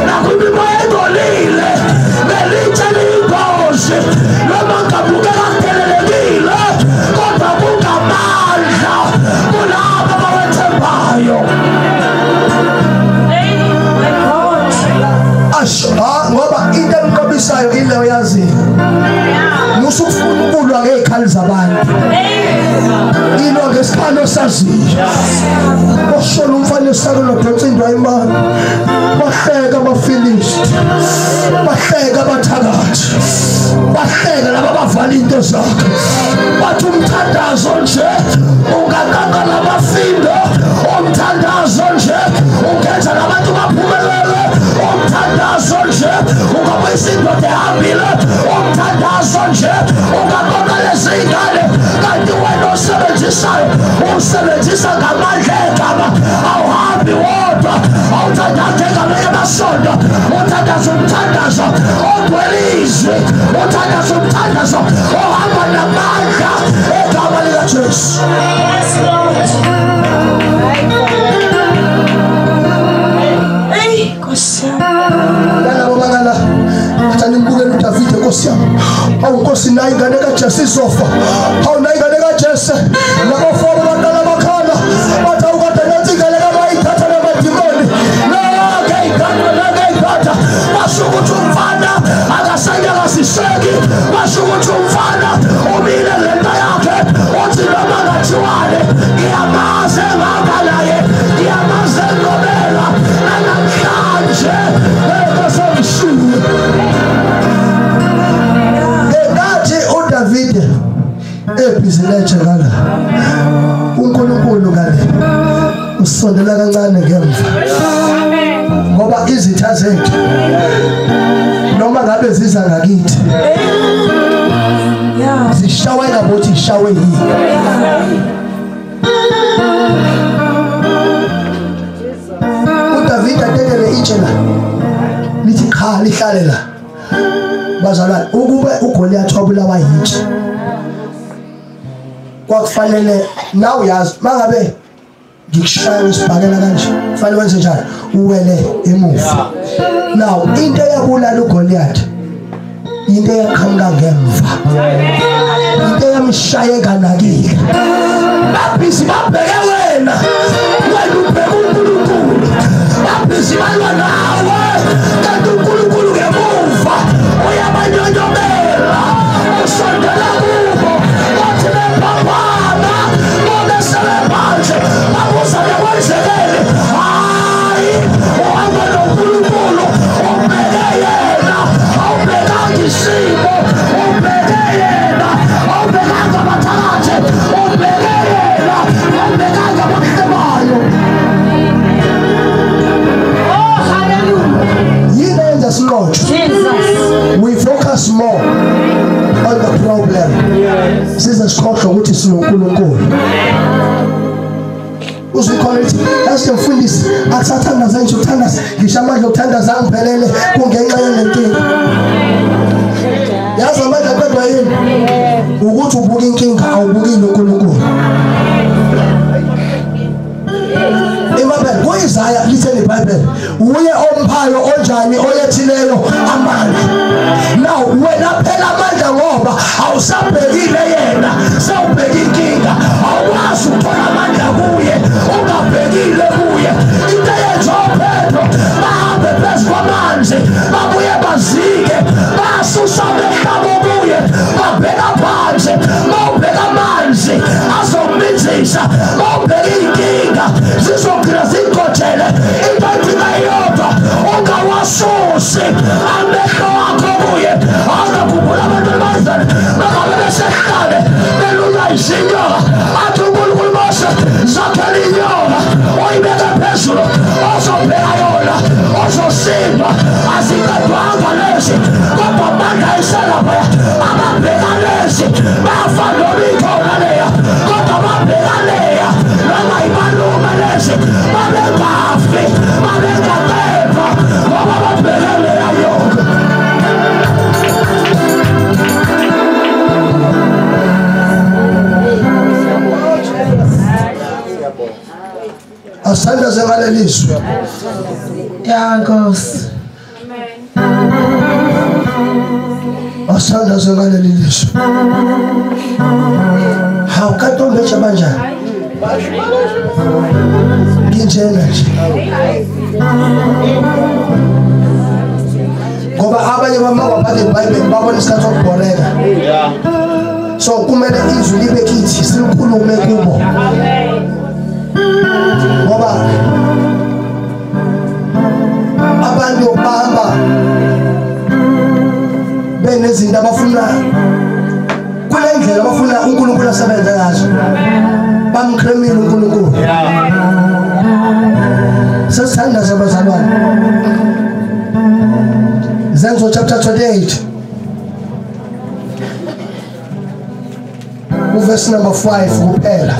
nakwimimoya engcolile nelitshe liyingozi noma ngabukeka kudelelekile kodwa kungamandla kulabo abawethembayo. Hey, my God. Asho ngoba into engiqobisayo ile oyaziyo musufuna ukulwa ngezikhali zabantu ilwa ngesikhali osaziyo. Washona umfana esakelo donsa indwa imali bahleka abaFilisti bahleka abathakathi bahleka laba abavala into zakhe bathi umthandazo nje ungakaka lamafindo umthandazo nje ungenza labantu baphumelele umthandazo nje ungabuyisa indoda ehambile umthandazo nje ungaqoqa lezingane kanti wena osebenzisayo usebenzisa ngamandla egama awuhambi wodwa awuthandaze ngamanye amasonto uthandaza umthandazo ogcwele izwi uthandaza umthandazo ohamba namandla egama likaJesu. Yes, Lord. Hey, Nkosi yami. Nalabo bangala bathi nimbukele uDavide Nkosi yami. Awu Nkosi nayi ingane kaJese izofa. Awu nayi ingane kaJese. Labafana baqala bakhala bathi awu kodwa nansi ingane kabayithatha namadimoni. Nake ingane nake ingane. Basho ukuthi umfana akasanyakaziseki. Basho ukuthi umfana umile lento yakhe. Uthi noma ngathiwane ngiyamazi engihamba naye ngiyamazi engobela namhlanje ekasangishilo. Ngenkathi uDavide ebhizi letshe ngala uNkulunkulu ngale usondela kancane ngemva ngoba izitha zethu noma ngabe ziza ngakithi zishawe ngabothi ishawe yini. uDavide atekele itshe la lithi qha lihlale la bazalwane ukube uGoliath wabulawa yitshe kwakufanele nawe uyazi mangabe ngikushaya isibhakela kanje kufanele wenze njani uwele emuva. Now into eyabulala uGoliath into eyaqhamuka ngemva into eyamshaya enganakile. Babhizi babheke wena wena ubheke uNkulunkulu babhizi balwa nawe kanti uNkulunkulu ngemuva uyabanyonyobela usondela kubo bathi bebhabhana bonke sebebanje babuza nekwenzekele. Hayi uhamba noNkulunkulu ubheke yena awubhekanga isimo ubheke yena awubhekanga abathakathi ubheke yena awubhekanga abakuhlebayo. Pastor mfundisi akusathandaza nje ukuthandaza ngisho amandla okuthandaza angiphelele kungenxa yalenkinga. Yazi amandla aqedwa yini? Ukuthi ubuka inkinga awubukile uNkulunkulu. IBhayibheli kuIsaya litheni iBhayibheli uye omphayo onjani oyethileyo amandla. Now wena phela amandla ngoba awusabhekile yena sewubheka inkinga awukwazi ukuthola amandla kuye ungabhekile kuye. Into eyenza oPetro bahambe phezu kwamanzi babuye bazike basusa amehlo kuye babheka phansi bawubheka amanzi azominzisa bawubheka inkinga zizogcina zigojele. Into edinga iyodwa ungawasusi amehlo akho kuye. Angakhumbula abantu abazana bangabe besehlane belula izinyoka athi uNkulunkulu Mose zakhela inyoka oyibeke phezulu ozobheka yona ozosimba aziqedwanga lezi kodwa amandla eselapha ababheka lezi bafa noma ikhona leya kodwa babheka leya noma ibalume lezi babengafi babengaqedwa ngoba babheke leya yonke. Asithandaze ngalelizwi. Ya Nkosi. Asithandaze ngaleli lizwi. Hawu kanti ombetsha banjani? Nginjena nje. Ngoba abanye bamawaphatha iBhayibheli babona isikhathi sokubholeka. So kumele izwi libe kithi silikhulume kubo. Ngoba abantu bahamba benezinto abafuna kule ndlela abafuna uNkulunkulu asebenze ngazo bamkremile uNkulunkulu. Sesithandaza bazalwane. Zenzo chapter 28 verse number 5 kuphela.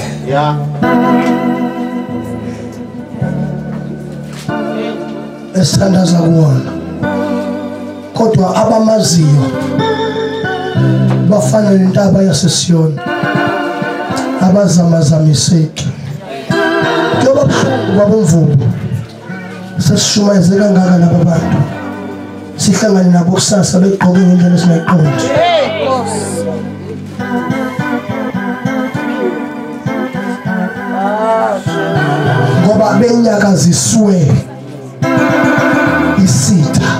Esithandaza kuwona kodwa abamaziyo bafana nentaba yaseSiyoni abazamazamiseki. Kuyoba buhlungu babomvubo sesishumayeze kangaka laba bantu sihlangane nabo kusasa begqoke ngendlela esingayiqondi. Ngoba benyakaziswe isitha.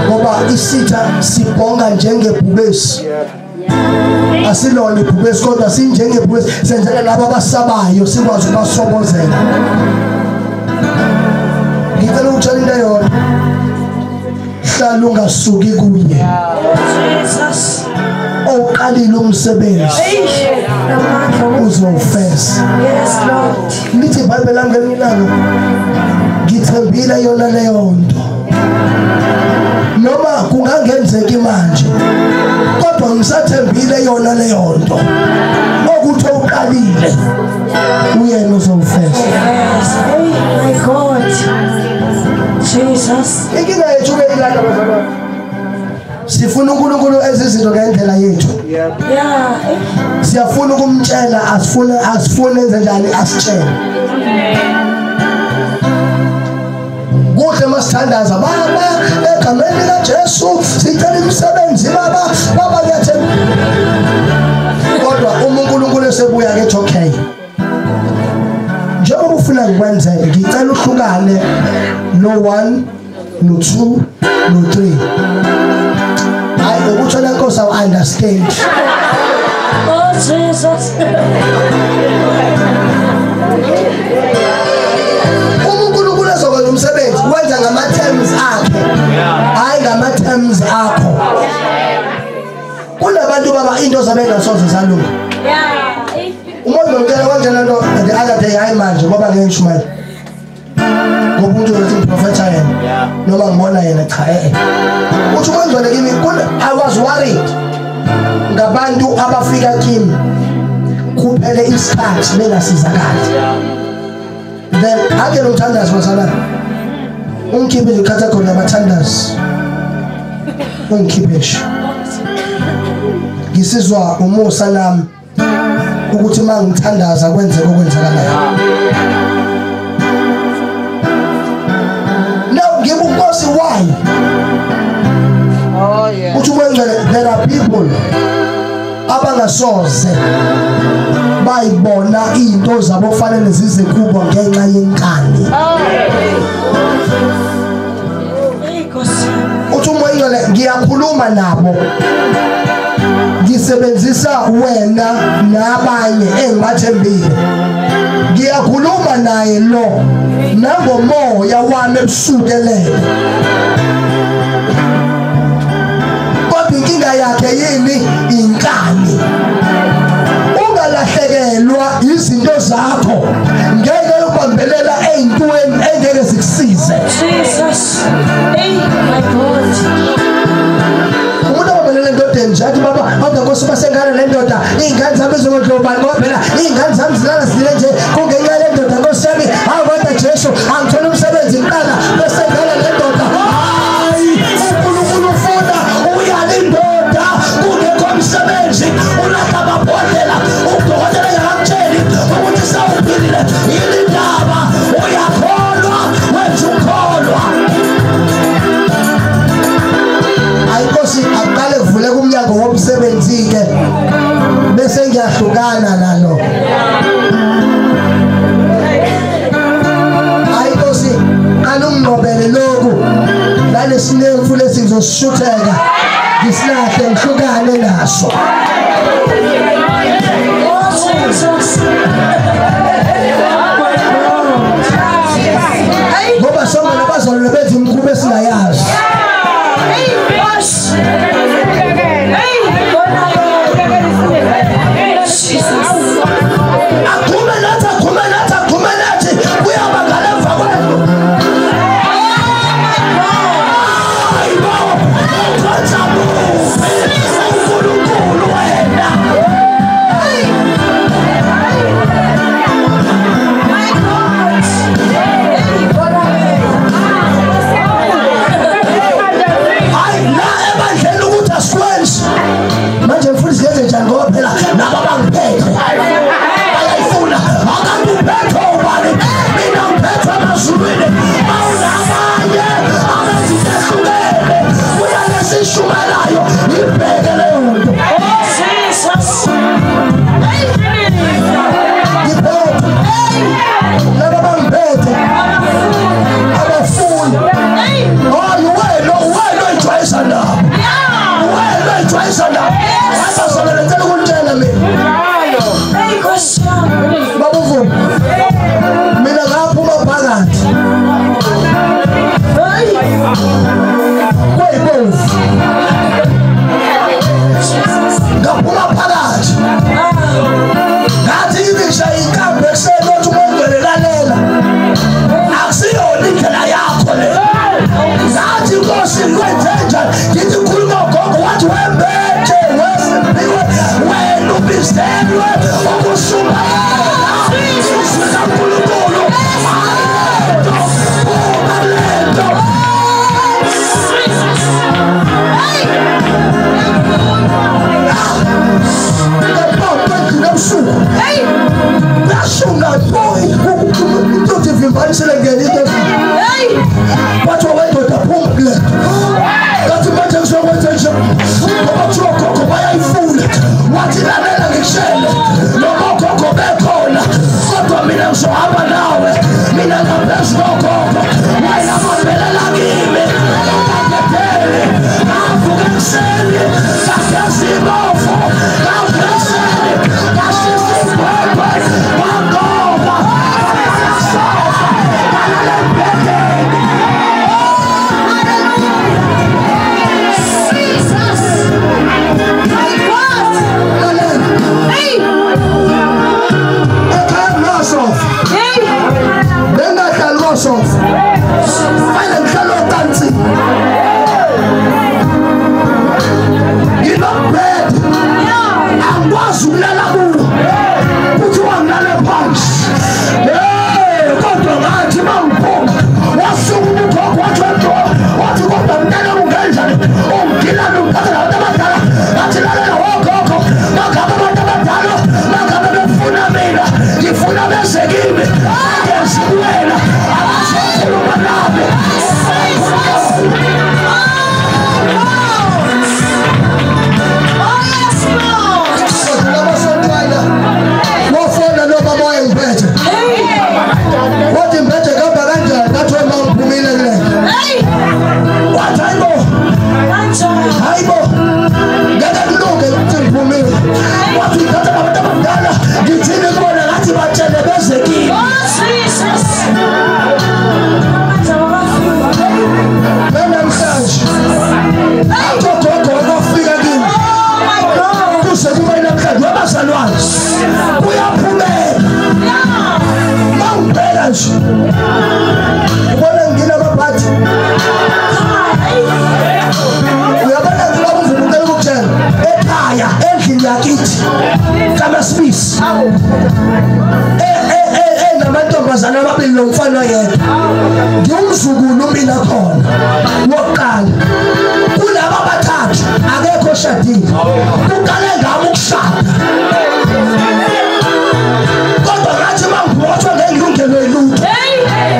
Ngoba isitha sibhonga njengebhubesi. Asilona ibhubesi kodwa sinjengebhubesi senzela labo abasabayo sikwazi ukubasobozela. Ngicela ukutshela into eyodwa. Hlala ungasuki kuye. Oqalile umsebenzi uzowufeza. Yes Lord. Lithi iBhayibheli lami ngelinye ilanga ngithembile yona leyo nto. Noma kungangenzeki manje kodwa ngisathembile yona leyo nto. Okuthi uqalile uyena uzowufeza. Yes. Hey my God. Jesus. Inkinga yethu ke ilanda bazalwane. Sifuna uNkulunkulu ezizinto ngendlela yethu. Yeah. Siyafuna ukumtshela asifune enze njani asitshele. Kuhle masithandaza baba egameni likaJesu sicela imisebenzi baba baba ngiyathemba. Kodwa uma uNkulunkulu esebuya ke okay. Njengoba ufuna ngikwenzele ngicela uhlukane no 1 no 2 no 3. Hayi ukuthola Nkosi awu understand. Oh Jesus. Uma uNkulunkulu ezokwenza umsebenzi wenza ngama terms akhe. Hayi ngama terms akho. Kunabantu baba into zabengasoze zalunga. Umuntu ngicela kanjena nto the other day hayi manje ngoba ngeke ngishumayele. Ngoba umuntu uzothi ngiprofetha yena noma ngibona yena cha Uthi kwenzele kimi I was worried ngabantu abafika kimi kuphele isikhathi bengasizakali. Then ake lo mthandazo bazalwane. Ungikhiphe nje category yabathandazi. Ungikhiphe nje. Ngisizwa umusa nami ukuthi mangithandaza kwenzeke okwenzakalayo. Now give uNkosi why? Oh yeah. Uthi wengcwele there are people abangasoze bayibona into zabo fanele zize kubo ngenxa yenkani. Uthi umoya ngiyakhuluma nabo ngisebenzisa wena nabanye engibathembile. Ngiyakhuluma naye lo nangomoya wami ebusukelele. Kodwa inkinga yakhe yini? Inkani. Ungalahlekelwa izinto zakho ngeke ubambelela eyintweni engeke zikusize. Jesus. Hey my God. Umuntu obambelela endodeni nje athi baba kodwa Nkosi basengane le ndoda izingane zami zizodlobani ngoba phela izingane zami zilala zile nje kungenxa le ndoda Nkosi yami. Hawu kodwa Jesu angithola umsebenzi kuqala bese ngane le ndoda. Hayi uNkulunkulu ufuna uyala indoda kungekho umsebenzi ulahla amabhodlela udokotela engakamtsheli ukuthi sawuphilile yini indaba uyakholwa wenza ukholwa. Ayinkosi aqale kuvule kumnyango womsebenzi ke bese ngiyahlukana nalo. Ayinkosi alungqobele lokhu nalesinemfu lesizoshutheka ngisilahle ngihlukane naso. Ngoba sonke nabazalwane bethu imikhuba esingayazi. Akhume nathi, akhume nathi, akhume nathi kuyabangala emva kwethu. Hayi bo, ukhonza muphi uNkulunkulu wena? Hayi la ebandleni ukuthi asikwenzi manje mfundisi ngenze njani ngoba phela nabo abangiphethe bayayifuna. Akanti uphethwe ubani? Mina ngiphethwe emazulwini. Mawunabanye abenza into ehlukene kuyalesishumelayo ibheke leyo nto. Ngiphethe laba bangiphethe abafuni. Hayi wena wena oyijwayeza nabo, wena oyijwayeza nabo. Abazalwane ngicela ukunitshela mina baba uvuma mina ngaphuma phakathi kweyibomvu ngaphuma phakathi ngathi ibisha inkambi ekuseni othi umongcwele lalela akusiyona indlela yakho le. Ngathi Nkosi ngikwenze njani? Ngithi khuluma ugogo wathi wembethe wesimbiwe wena ubizelwe ukushumayela izwi likaNkulunkulu. Lento phuma lento. Ngaphambi kwendlini ebusuku yashunga intothi ivimbanisele ngene into kwathiwa wendoda phuma kule nto. Ngathi manje ngizokwenza njani ngoba kuthiwa gogo bayayifuna. Wathi lalela ngikutshele noma ogogo bekhona kodwa mina ngizohamba nawe mina ngaphezu kogogo wena bambelela kimi ungaphetheli. Ngavuka ekuseni ngageza ibovu ngavuka ekuseni ngashisa igwegwe wangoba ngasofa ngalala embhedeni. Ekhaya kunosofa bengahlali kosofa. Manje ubona nginamaphathi. Uyabona ngilabo ngicela ukutshela ekhaya endlini yakithi kaMasibisi namantombazana amabili nomfana oyedwa. Ngumzukulu mina khona wokuqala. Kulaba abathathu akekho oshadile. Kuqale ngami ukushada. Kodwa ngathi mangibotshwa ngengilungelwe lutho.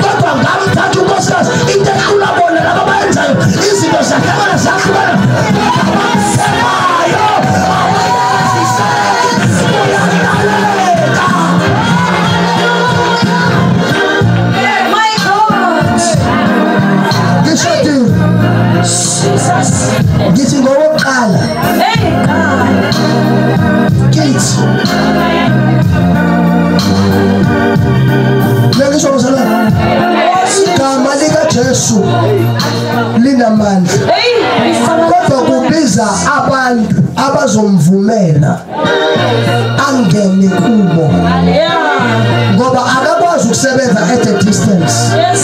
Kodwa ngamthatha unkosikazi into ehlula bona laba abayenzayo izinto zahlukana zahlukana. Abasemayo uyadaleka. My God. Ngishadile. Jesus. Ngithi ngowokuqala. Hey God. Kithi. Ngisho mzalwane. Igama lika Jesu linamandla. Kodwa kubiza abantu abazomvumela angene kubo. Ngoba akakwazi ukusebenza at a distance. Yes.